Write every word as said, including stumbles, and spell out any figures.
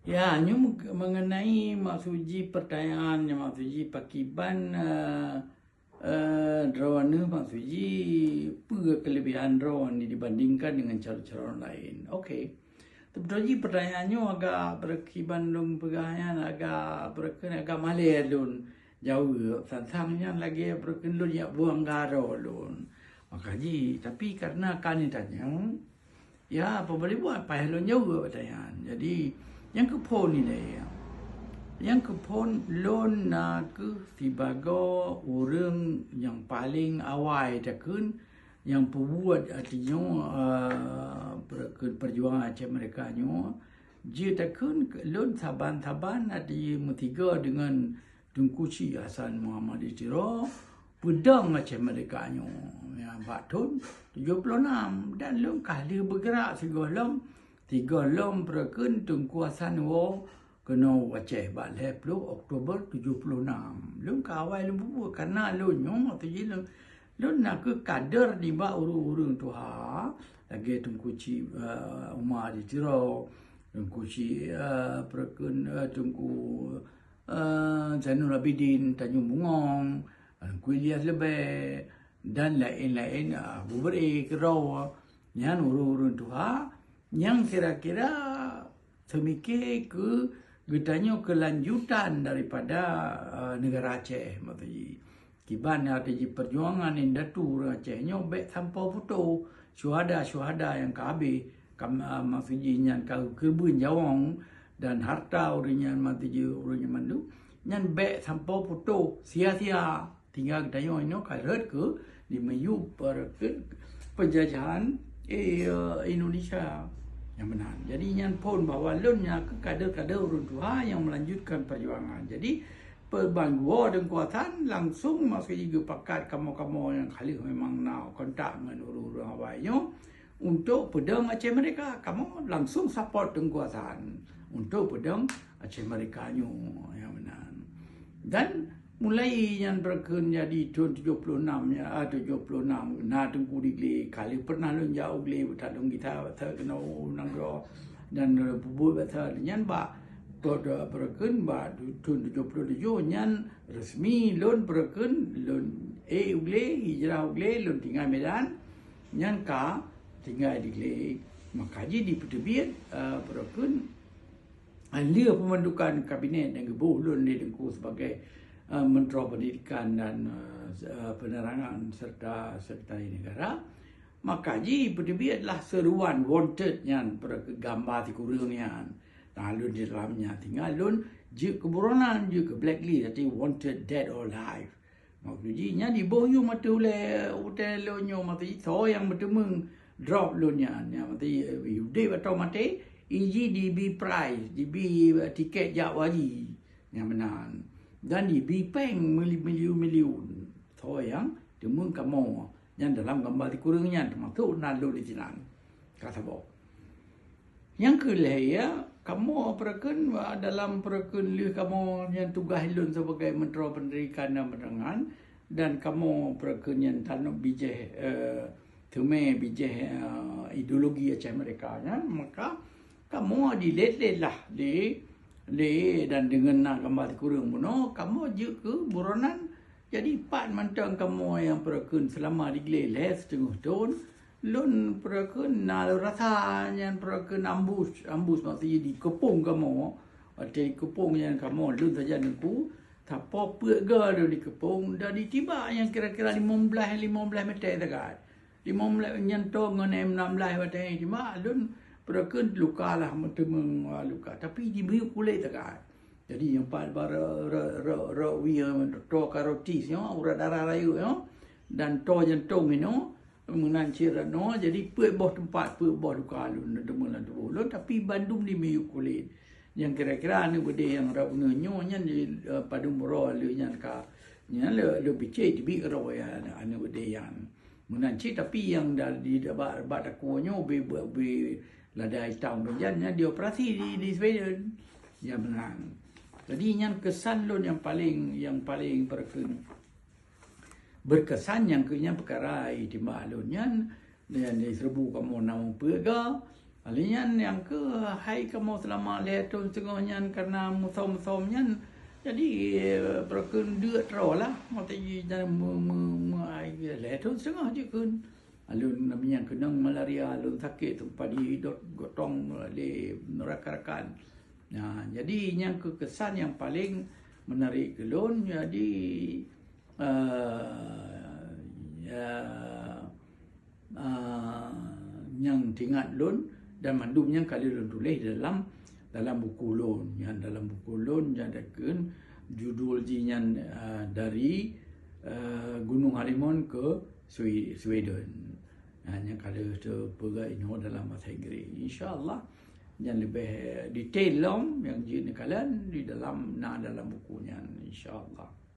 Ya, nyoe mengenai maksud jih pertanyaan nyoe, maksud jih pakiban, eh, eh, droeneuh, maksud jih peue kelebihan droeneuh dibandingkan dengan calon-calon lain. Okey. Teubeutôi jih pertanyaan nyoe agak beurekiban lôn peugah nyan, agak beurekeun agak malée lôn jaweueb. Sang-sang nyan lagée beurekeun lôn jak buang garo lôn. Maka jih, tapi karena ka neutanyong, ya, apa boleh buat, payah lôn jaweueb pertanyaan. Jadi, nyang keuphon nilai, nyang keuphon lôn na keuh sibagoe ureuëng nyang paleng awai takheun nyang peubuet, artinya, eh, per-, ke-, perjuangan Aceh Merdeka nyoe, jeuet takheun lôn saban-saban arti meusigoe deungon Teungku Chik Hasan Muhammad di Tiro, peudong Aceh Merdeka nyoe, ya, bak thon tujoh ploh nam, dan lôn ka lheueh beugerak sigohlom, sigohlom peureukeun Teungku Hasan woe keunoe u Aceh bak lhée ploh Oktober tujoh ploh nam. Lôn ka awai lôn peubuet, karena lôn nyoe maksud jih lôn, lôn na keuh kader nibak ureuëng-ureuëng tuha, lagée Teungku Chik, eh, Umar di Tiro, Teungku Chik, eh, peureukeun, eh, Teungku, eh, Zainul Abidin Tanjung Bungong, Teungku Ilyas Leubeh, dan laén-laén, eh, Abu Beuré keudroe. Nyan ureuëng-ureuëng tuha nyang kira-kira seumiké keu geutanyoe keulanjutan daripada, eh, neugara Aceh, maksud jih. Kiban nyang teujih peujuangan indatu ureuëng Aceh nyoe bék sampoe putôh. Syuhada-syuhada nyang ka habéh, kam-, eh, maksud jih nyan ka geukeubeuen nyawöng dan harta ureuëng nyan, maksud jih ureuëng nyan mandum, nyan bék sampoe putôh, sia-sia. Tinggai geutanyoe inoe ka rhot keu di miyueb peureukeun penjajahan, eh, Indonesia nyang meunan. Jadi nyan phon bahwa lôn nyan keuh kader-kader ureuëng tuha nyang melanjutkan perjuangan. Jadi, peubanggua deungon keukuasaan langsung maksud jih geupakat kamoe-kamoe nyang ka lheueh memang na kontak ngon ureuëng-ureuëng awai nyoe untuk peudong Aceh Merdeka. Kamoe langsung support deungon keukuasaan untuk peudong Aceh Merdeka nyoe nyang meunan. Dan mulai nyan peureukeun jadi thon tujoh ploh nam, ya, ah, tujoh ploh nam na Teungku di Glé. Ka lheueh pernah lôn jak u Glé, beutat lôn gita bak sa keunoe u nanggroe dan, eh, peubuet bak sa nyan bak, peureukeun bak thon tujoh ploh tujoh nyan resmi lôn peureukeun lôn, eh, u Glé, hijrah u Glé, lôn tinggai Medan, nyan ka tinggai di Glé. Maka jih dipeuteubiet, eh, peureukeun lheueh pembentukan kabinet nyang geuboh lôn lé Teungku sebagai, eh, Menteri Pendidikan dan, eh, se-, eh, Penerangan serta Sekretari Negara, maka jih peuteubiet lah seruan wanted nyan, peureukeun gamba sikureueng nyan. Lalu di dalam nyan tinggai lôn jeuet keu buronan, jeuet keu blacklist, arti wanted dead or alive. Maksud jih nyan diboh yum ateueh ulée, utée lôn nyoe, maksud jih soe nyang meuteumeung drop lôn nyan, nyan maksud jih, eh, udeb atau maté, iji dibi prize, dibi tiket jak haji nyang meunan. Dan dibi péng mili-, miliun-miliun. Soe nyang teumeung kamoe nyan dalam gamba sikureueng nyan, teumasok na lôn di sinan. Ka saboh. Nyang keu lhée, ya, kamoe peureukeun, ah, dalam peureukeun lheueh kamoe nyan tugaih lôn sebagai Menteri Pendidikan dan Penerangan, dan kamoe peureukeun nyan tanyoe bijéh, eh, teumé bijéh, eh, ideologi Aceh Merdeka nyan, maka kamoe dilét-lét lah lé, lé dan deungon na gamba sikureueng bunoe, kamoe jeuet keu buronan. Jadi, pat mantong kamoe nyang peureukeun seulama di Glé lhée siteungoh thon, lôn peureukeun na lôn rasa nyan peureukeun ambus, ambus maksud jih dikeupông kamoe. Watée dikeupông nyan kamoe, lôn sajan Teungku, sapoe peuet goe lôn dikeupông, dan ditibak nyang kira-kira limong blaih, limong blaih meter sagai. Limong blaih nyan toe ngon M enam belas watée nyan, cuma lôn peureukeun luka lah, meuteumeung luka, tapi dimiyueb kulét sagai. Jadi nyang pat ba ro-, ro-, ro-, ro-, wie, toe karotis nyoe, urat darah rayeuk nyoe, dan toe jantong inoe, meunan cit rot noe, jadi peuet boh teumpat, peuet boh luka lôn, teumeulang tuboh lôn, tapi bandum dimiyueb kulét. Nyang kira-kira aneuk beudé nyang rab nyoe nyan di, eh, padum uroe lheueh nyan ka, nyan le, le bicé teubiet keudroe ya aneuk beudé nyan. Meunan cit, tapi nyang da-, di, bak, bak takue nyoe ubé, ubé lada itam, nyan, nyan dioperasi di, di Sweden. Nyan meunan. Jadi nyan keusan lôn nyang paleng, nyang paleng peureukeun. Beukeusan nyang keu nyan peukara itimbak lôn nyan, nyan di seribu kamoe nam peuet goe, Lheueh nyan nyang keuh hai kamoe seulama lhèe thôn seungoh nyan kareuna musom-musom nyan, jadi, eh, beureukeun deuk troh lah. Maksud jih nyan me-, me-, me-, lhèe thôn seungoh jih kheun. Alun namian keunong malaria, alun sakét teumpat jidot gotong lé rakan-rakan. Nah, jadi nyang keuh kesan nyang paleng menarik keu lôn, jadi, eh, ya, ah, nyang teuingat lôn dan mandum nyan ka lheueh lôn tuléh dalam, dalam buku lôn. Nyan dalam buku lôn nyan takheun judul jih nyan, ah, dari, ah, Gunong Halimon ke Swe-, Sweden. Nah, nyan ka lheueh teupeugah inoe dalam bahasa Inggris. Insya Allah nyan leubeh detail lom nyang jeuet neukalon di dalam, na dalam buku nyan, insya Allah.